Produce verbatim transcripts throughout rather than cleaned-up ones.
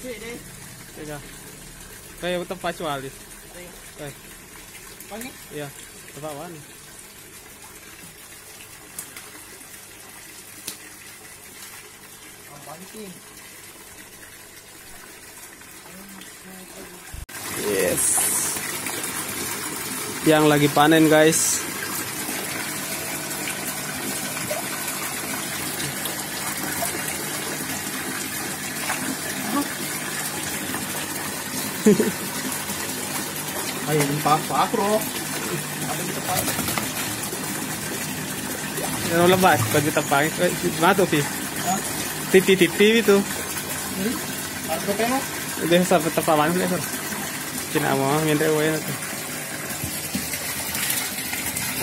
Iya. Kayak udah pas wali. Iya. Iya, tepat wali. Yes. Yang lagi panen, guys. Ayo, empat, empat, bro. Ada di tempat. Yang lebat, bagi tempat. Eh, matu, Pi. Hah? Titi-titi itu. Hmm? Aku tengok. Dia sampai tempat mana, Pi? Cina mau, minta uang itu.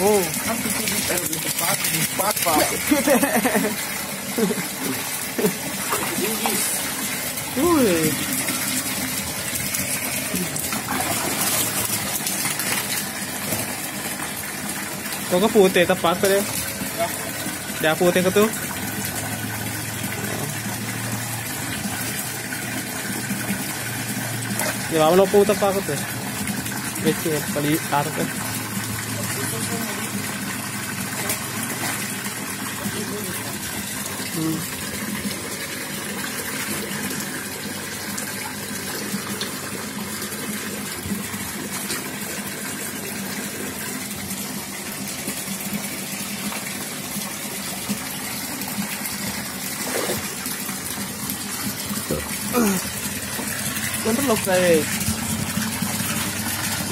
Oh. Kan titi-titi, eh, lebih cepat, lebih cepat, Pak. Woi. Kok ke pute tepak deh? Dia pute ke tu. Ya, mau lo pute tepak tu. Kecil, kali arep, eh. Hmm. Tuh. Kan terlalu kayak.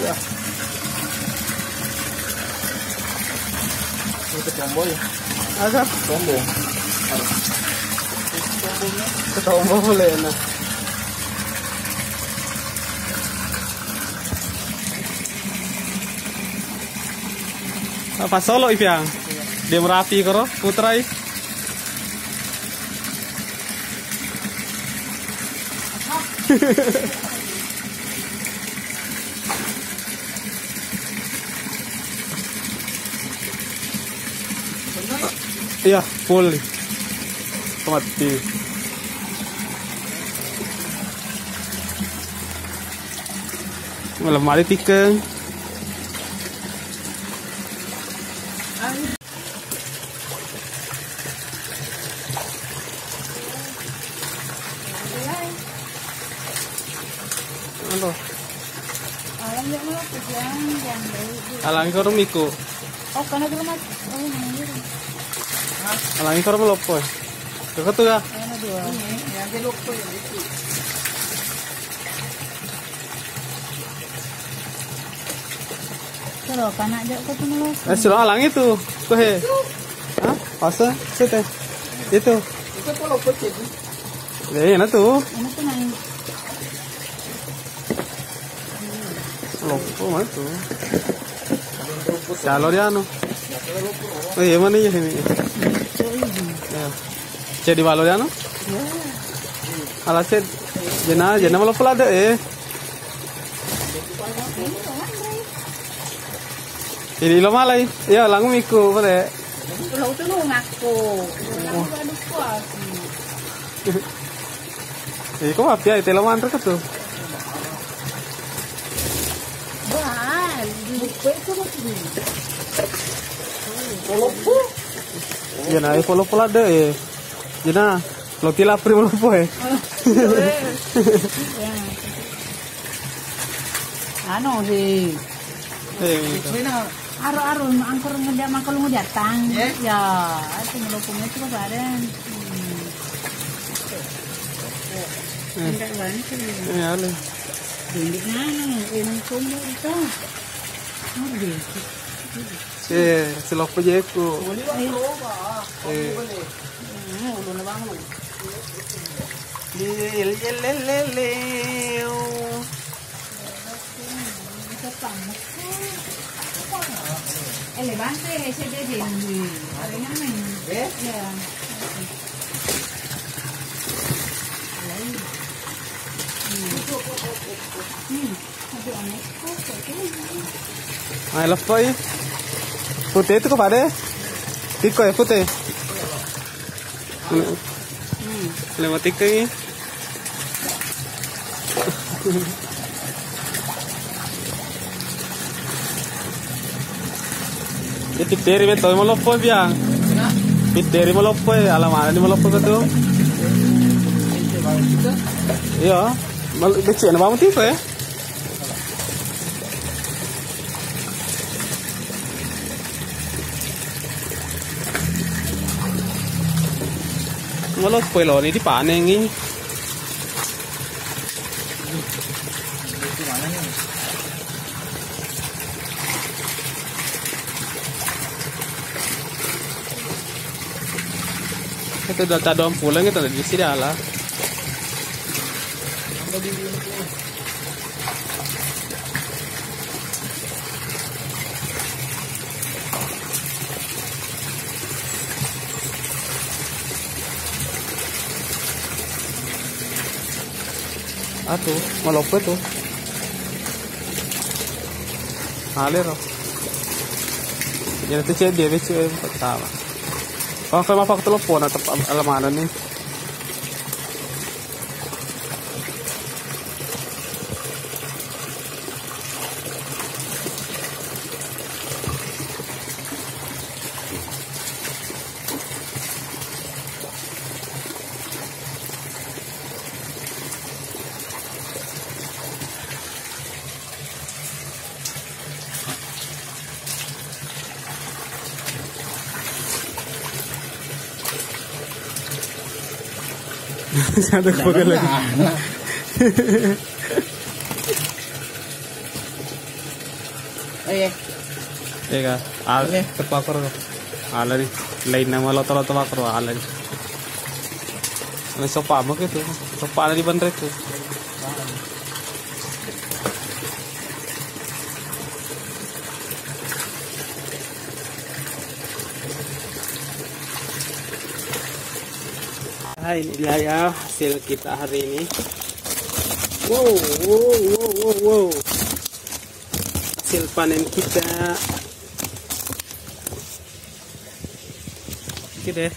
Ya. Ini kecombo ya? Ada. Kecombo. Kecombo boleh, nah. Apa solo, Ipiang? Dia merapi koro, putrai. Iya, full. Mati. Malam hari tiga. Halo. Alangi koro miko. Oh, karena belum mat-, oh, ini. Alangi koro meloppo. Kau tuh ya? Karena dua. Ini, yang dia loppo ya, itu. Suro, kana aja kau tuh meloppo. Eh, suro alangi tuh. Tuh, he. Hah? Pasa? Situ. Itu. Itu kalau pecah. Eh, enak tuh. Enak tuh, naik. Loppo mana tuh? Calo dia anu. Oh, iya, mana ya ini? Ya. Jadi balo dia anu? Ala ced. Jena, jena malah pula ada, eh. Ini lo malai. Ya, langu miku, boleh. Lo tuh lu ngaku. Lu ngaku, aduh, kuat. Eh, kok mapi ya, telo mantra ke tuh? Wah, lupa itu masih. Iya, nah, eh, polo-polo ada, eh. Iya, nah, lo kila pri melepo, eh. Oh, iya. Anu, si Eh, iya. Aro-aro, angkor ngedek, mangkal ngedek tang. Iya. Ya, itu melopong itu kemarin. Hmm. Eh. Enggak banget sih. Eh, ale. Dinding mana? Ini sumur itu. Mudi. Eh, selop aja aku. Eh. Eh. Hmm, ulun bang lu. Lil, lil, lil, lil, lil. Eh, levante ese de, de, de, ya. Hmm. Ai, leppoi. Pute itu ko pade? Tiko ya pute. Hmm. Lewat tiko ini. Jadi teri beto maloppo biang. Piteri maloppo, ala mana ni maloppo beto. Iya, mal becek na bangun tipe ya. Maloppo lo ni dipanengi. Itu udah tadong pulang itu di sini ala. Atu, maloppo tu. Alero. Jadi tu cek dia becek pertama. Kalau kayak mapak telepon atau alamana nih. Satu kepala lagi. Oke. Iya kak. Al tepakor. Ala ni. Lain nama loto-loto pakor ala ni. Ini sopa apa gitu? Sopa ada di bandar itu. Nah, inilah ya hasil kita hari ini. Wow, wow, wow, wow, wow. Hasil panen kita. Oke deh.